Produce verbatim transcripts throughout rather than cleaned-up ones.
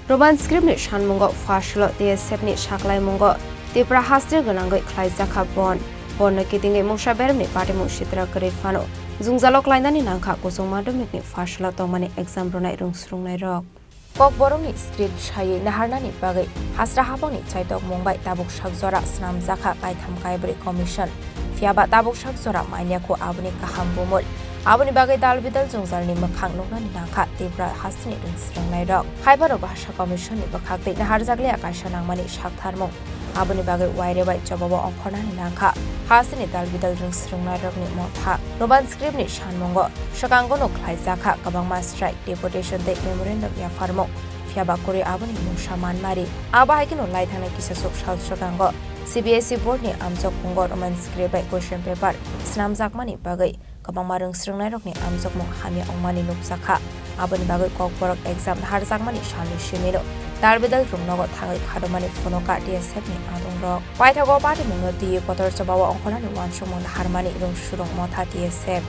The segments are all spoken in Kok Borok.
Roman script ni sanmungo first lo T S F ni saklaimungo Tipra haste gwnangwi khlaijakha bon. Bonno kitingwi mungsa beremni patimung sitra kwrwi phano jwngjalo klainani nangkha kuchuk madhyamik ni first lo tongmani exam rwnai rwngsrwngnairok. Kokborokni script saywi naharnani bagwi hasra habangni chaitokmung bai tabuk sak jora snamjakha kaitham kaibrwi commission. Phiyaba tabuk sak jora manya kho aboni kaham bumul. Aboni bagwi dal bidal jwngjalni mwkhang nuknani nangkha Tipra hasteni rwngsrwngnairok. Haiphano bhasha commission ni bwkhaktwi naharjakliya kaisa nangmani saktharmung. Aboni bagwi waire bai chobabo ongkhornani nangkha hasteni dal bidal rwngsrwngnairokni motha. Roman script ni sanmungo swkangono khlaijakha kwbangma strike, deputation tei memorandum yapharmung. Phiyaba kwrwi aboni mungsa manmari. Abo hai kheno laithangnai kisasuk sal swkango C B S E board ni amchok pungo Roman script bai question paper snamjakmani bagwi kwbangma rwngsrwngnairokni amchokmung hamya wngmani nukjakha. Aboni bagwi Kokborok exam naharjakmani salni simino dal bidal rwngnogo thangwi khadomani phunuka T S F ni adongrok. Paithago patimungno twiwi kotor chobao ongkhornani uansukmung naharmani rwngsurung motha T S F.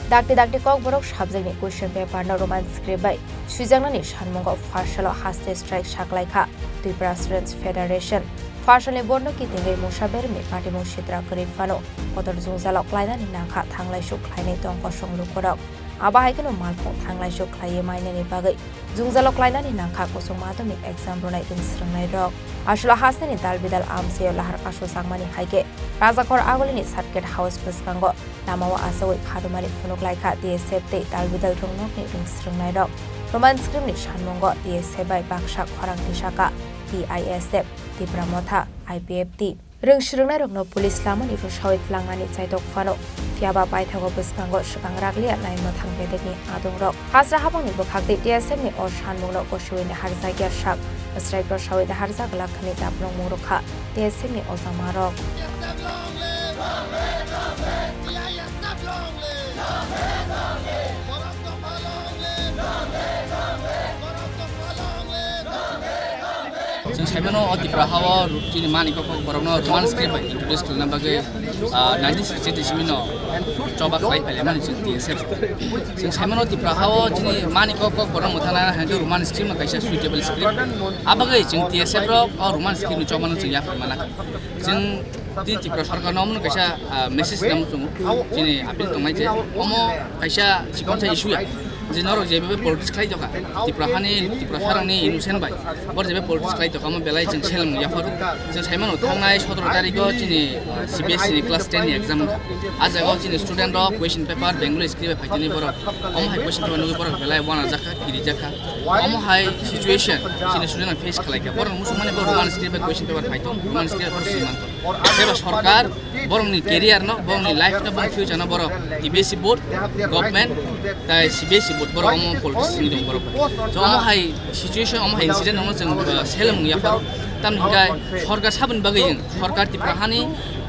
Dakti dakti Kokborok subject ni question paper no Roman script bai swijaknani sanmungo first salo haste strike saklaikha Tripura Students Federation. First salni board no kitingwi mungsa beremni patimung sitra kwrwi phano kotor jwngjalo klainani nangkha thanglaisu khlainai tong kosong lukurok. Abo hai kheno malkhung thanglaisu khlaiwi mainani bagwi jwngjalo klainani nangkha kuchuk madhyamik exam rwnai rwngsrwngnairok. Aswla hasteni dal bidal amchaio lahar kasu jakmani hai khe Rajakhor Agulini Circuit House bwskango lamao achaui kharumani phunuk laikha T S F tei dal bidal rwngnokni rwngsrwngnairok. Roman script ni sanmungo T S F bai baksa khorang tisaka T I S F, Tipra Motha, I P F T. Rwngsrwngnairokno police lamani rwsaui tlangnani chaitok phano, phiyaba paithago bwskango swkang rakliya nai mwthang bedekni adongrok. Hasra habangni bwkhak tei T S F ni o sanmungno kosiui naharjakya sak, strike rwsaui naharjak glak hwnwi daplongmung rwkha T S F ni ojamarok. Chwng saimano o Tripura hao chini Manikya Kokborokno Roman script bai introduce khlaina bagwi, ah, nineteen sixty-eight isimino choba khlai phailaimani chwng T S F. Chwng saimano Tripura hao chini Manikya Kokborok mwthangna hai khe Roman script no kaisa suitable script. Abagwi chwng T S F rok o Roman script ni chobano chwng yaphar mana. Chwng tini Tripura Sarkar no omono kaisa, ah, message namo chwng chini appeal tongnai je omo kaisa chikon sa issue ya. Je norok je bebe politics khlai tokha, Tripura hani, Tripura sarangni innocent bai, bor je bebe politics khlai tokha, omo belai chwng seleng yapharu. Chwng saimano thangnai sotoro tarikh o chini, ah, C B S E ni class ten ni exam wngkha. A jaga o chini student rok question paper Bengali script bai phaitini borok. Omo hai question paper nugwi borok belai wana jakha, kiri jakha. Omo hai situation chini student rok face khlai kha. Borok muchung mani borok Roman script bai question paper phaito, Roman script bai borok swi manto. Eba sorkar borokni career no, borokni life no, borokni future no borok T B S E board, government, tai C B S E board borok omo politics ni dong borok. So omo hai situation, omo hai incident omo chwng, uh, seleng ya pharo. Tamni hingkhe sorkar saboni bagwi, sorkar Tripura hani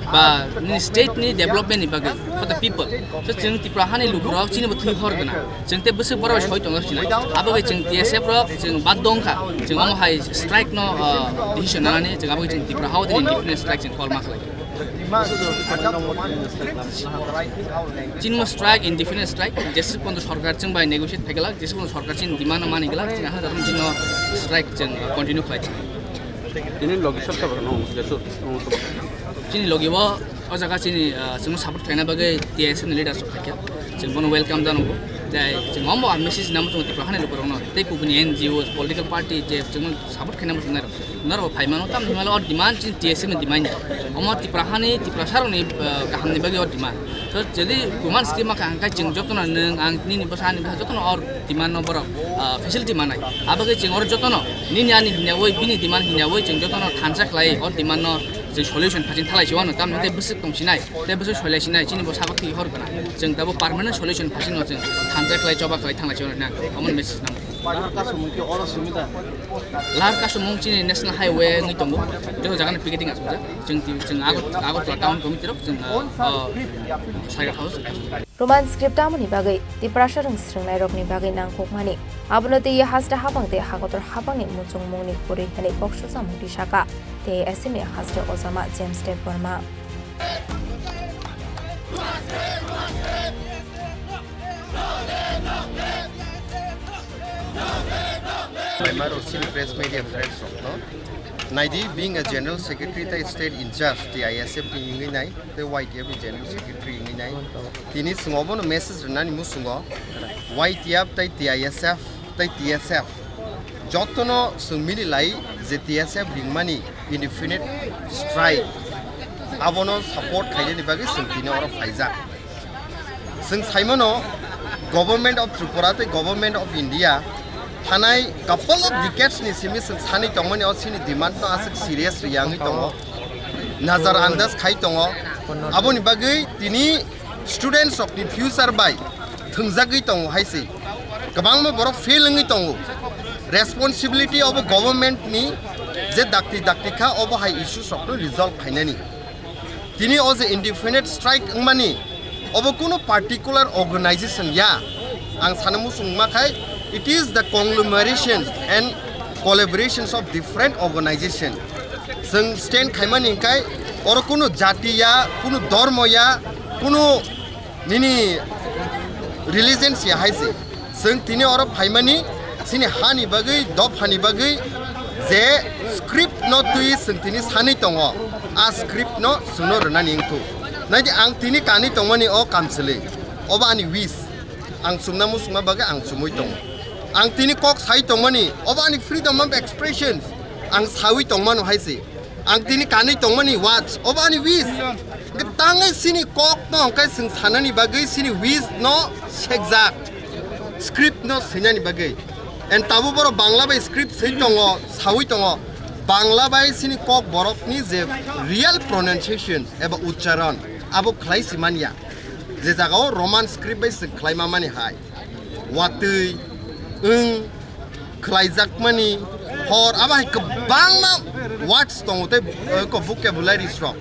ba nini state ni development ni bagwi for the people. So chwng Tripura hani lukurok chini bo thwi hor gana. Chwng te bwswk borok bai soi tongo chini. Abo bai chwng T S F rok chwng bad dong kha. Chwng omo hai strike no, uh, decision nanani chwng abo bai chwng Tripura hao dini indefinite strike chwng call ma khlai. Chini mo strike, indefinite strike, jesi pondo sorkar chwng bai negotiate phai glak, jesi pondo sorkar chini demand no mani glak, chini aha jarum chini strike chwng continue khlai. Chini logi sab sab no jesu. Chini logi bo o jaga chini, ah, chwng support khlaina bagwi T S F ni leaders rok phaikha. Chwng bono welcome jano. Chwng omo ang message namo chwng Tipra hani lukurokno tei kubuni N G Os, political party je chwngno support khaina muchungnai rok norok phaimano tamni himalo o demand chini T S F ni demand omo Tipra hani Tiprasa rokni, ah, kahamni bagwi o demand. So jadi kuman scheme makha ang kai chwng jotono nwng ang nini bwsa ani bwsa jotono o demand no borok, ah, facility manai. Abagwi chwng oro jotono nini ani hinyawi bini demand hinyawi chwng jotono thansa khlai o demand no chwng solution phasing thalai si wano tamni tei bwswk tong sinai. Tei bwswk soilai sinai chini bo sabak thwi hor gana. Chwng tabo permanent solution phasing no chwng thansa khlai choba khlai thanglai si wano na. Omo message nang. Lahar kasumung ki oro simi da? Lahar kasumung chini national highway wngwi tongo. Joto jaga ni picketing asukjak. Chwng ti-, chwng Agartala, Agartala town committee rok chwng, uh, uh, Saiga House. Roman script tamoni bagwi Tiprasa rwng swrwngnairokni bagwi nangkukmani. Abono twiwi haste habang tei hakotor habangni muchungmungni kwrwi hwnwi kok suchamung tisaka T S F ni haste ojama James Debbarma. Phaimaro chini press media friends rokno. Naidi, being a general secretary tei state in charge T I S F ni wngwi nai, tei Y T F ni general secretary wngwi nai. Tini chwng obono message rwnani muchungo Y T F tei T I S F tei T S F jotono chwng mili lai je T S F ringmani indefinite strike abono support khainani bagwi chwng tini oro phaijak. Chwng saimano Government of Tripura tei Government of India thanai couple of decades ni simi chwng sanwi tongmani o chini demand no aswk serious riyangwi tongo, nazar andas khai tongo. Aboni bagwi tini students rokni future bai thwngjagwi tongo hai se. Kwbangma borok fail wngwi tongo. Responsibility obo government ni je dakti dakti kha obo hai issues rokno resolve khainani. Tini o je indefinite strike wngmani, obo kuno particular organization ya. Ang sana muchung ma khai, it is the conglomeration and collaborations of different organization. Chwng stand khaimani hwnkhe oro kuno jati ya, kuno dormo ya, kuno nini religion se hai se. Chwng tini oro phaimani chini hani bagwi, dophani bagwi je script no twi chwng tini sanwi tongo. A script no chwngno rwnani wngthok. Naidi ang tini kanwi tongmani o kamchwlwi. Obo ani wish. Ang chumna muchungma bagwi ang chumui tongo. Ang tini kok sai tongmani, obo ani freedom of expression. Ang sawi tongmano hai se. Ang tini kanwi tongmani words, obo ani wish. Hwnkhe tangwi chini kok no hwnkhe chwng sanani bagwi chini wish no sekjak, script no swinani bagwi. And tabo borok Bangla bai script swi tongo, sawi tongo. Bangla bai chini kok borokni je real pronunciation eba uchcharon abo khlai si manya. Je jagao Roman script bai chwng khlai ma mani hai. Watwi, wng, khlaijakmani, hor, abo hai kwbangma words tongo tei, eh, ko vocabularies rok.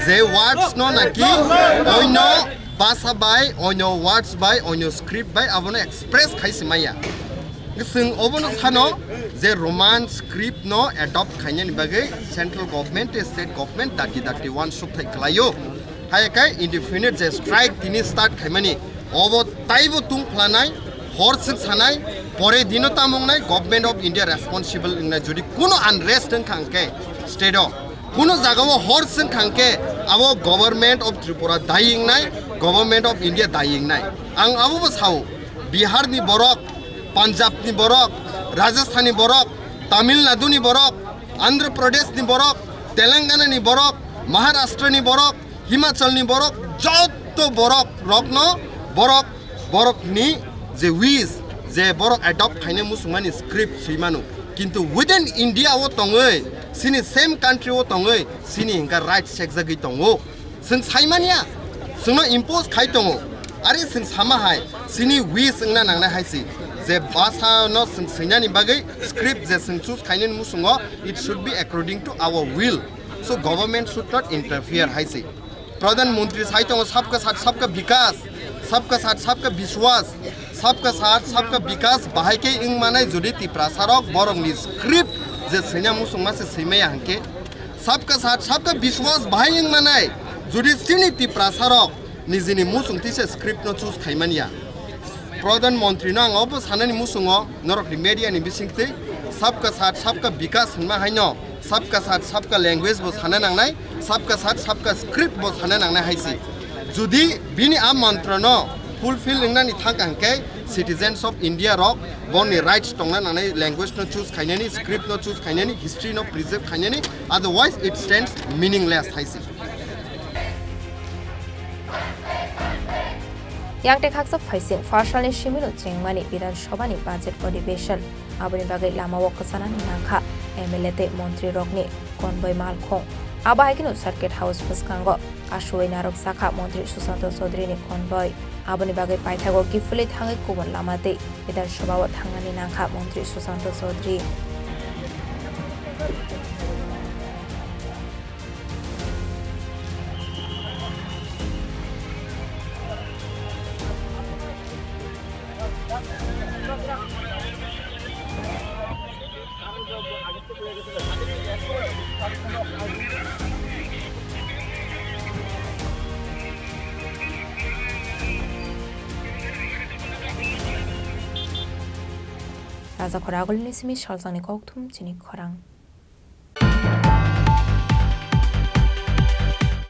Je words no naki oino basa bai, oino words bai, oino script bai abono express khai si maya. Chwng obono sano je Roman script no adopt khainani bagwi central government tei state government dakti dakti uansuk thai khlaio. Hai khe indefinite je strike tini start khaimani, obo taibo tungphlanai, hor swk sanai, pore dino tamo wngnai, Government of India responsible wngnai. Jodi kuno unrest wngkha hwnkhe state o, kuno jagao hor swk kha hwnkhe abo Government of Tripura dayi wngnai, Government of India dayi wngnai. Ang abobo sao, Bihar ni borok, Punjab ni borok, Rajasthan ni borok, Tamil Nadu ni borok, Andhra Pradesh ni borok, Telangana ni borok, Maharashtra ni borok, Himachal ni borok, joto borok rokno borok, borok ni je wish, je borok adopt khaina muchungmani script swi mano. Kintu within India o tongwi, sini same country o tongwi, sini hingka right sekjagwi tongo. Chwng saimanya, chwngno impose khai tongo. Ari chwng sama hai, chini wish wngna nangnai hai si. Je basa no chwng swinani bagwi script je chwng choose khainani muchungo, it should be according to our will. So government should not interfere hai si. Pradhan Mantri sai tongo, "Sabka Saath Sabka Vikas, Sabka Saath Sabka Vishwas, Sabka Saath Sabka Vikas," bahai khe wng manai jodi Tiprasa rok borokni script je swina muchungma se swimaya hwnkhe, "Sabka Saath Sabka Vishwas" bahai wng manai jodi chini Tiprasa rok nijini muchungtwi se script no choose khaimanya. Pradhan Mantri no ang obo sanani muchungo norokni media ni bisingtwi "Sabka Saath Sabka Vikas" hwnma haino Sabka Saath Sabka Language bo sana nangnai, Sabka Saath Sabka Script bo sana nangnai hai si. Jodi bini a mantra no fulfill wngnani thangkha hwnkhe Citizens of India rok boni rights tongna nangnai, language no choose khainani, script no choose khainani, history no preserve khainani, otherwise it stands meaningless hai se. Yang tei khaksa phaising pharsalni simino chengmani Bidhan Sabhani budget adhibeshon, aboni bagwi lamao kwchanani nangkha M L A tei montri rokni convoy malkhung. Abo hai kheno Circuit House bwskango aswui narwk sakha montri Sushanta Chaudharyni convoy. Aboni bagwi paithago kiphilwi thangwi kubun lama tei Bidhan Sabhao thangnani nangkha montri Sushanta Chaudhary. Raja khoragulni simi salsangni kokthum chini khorang.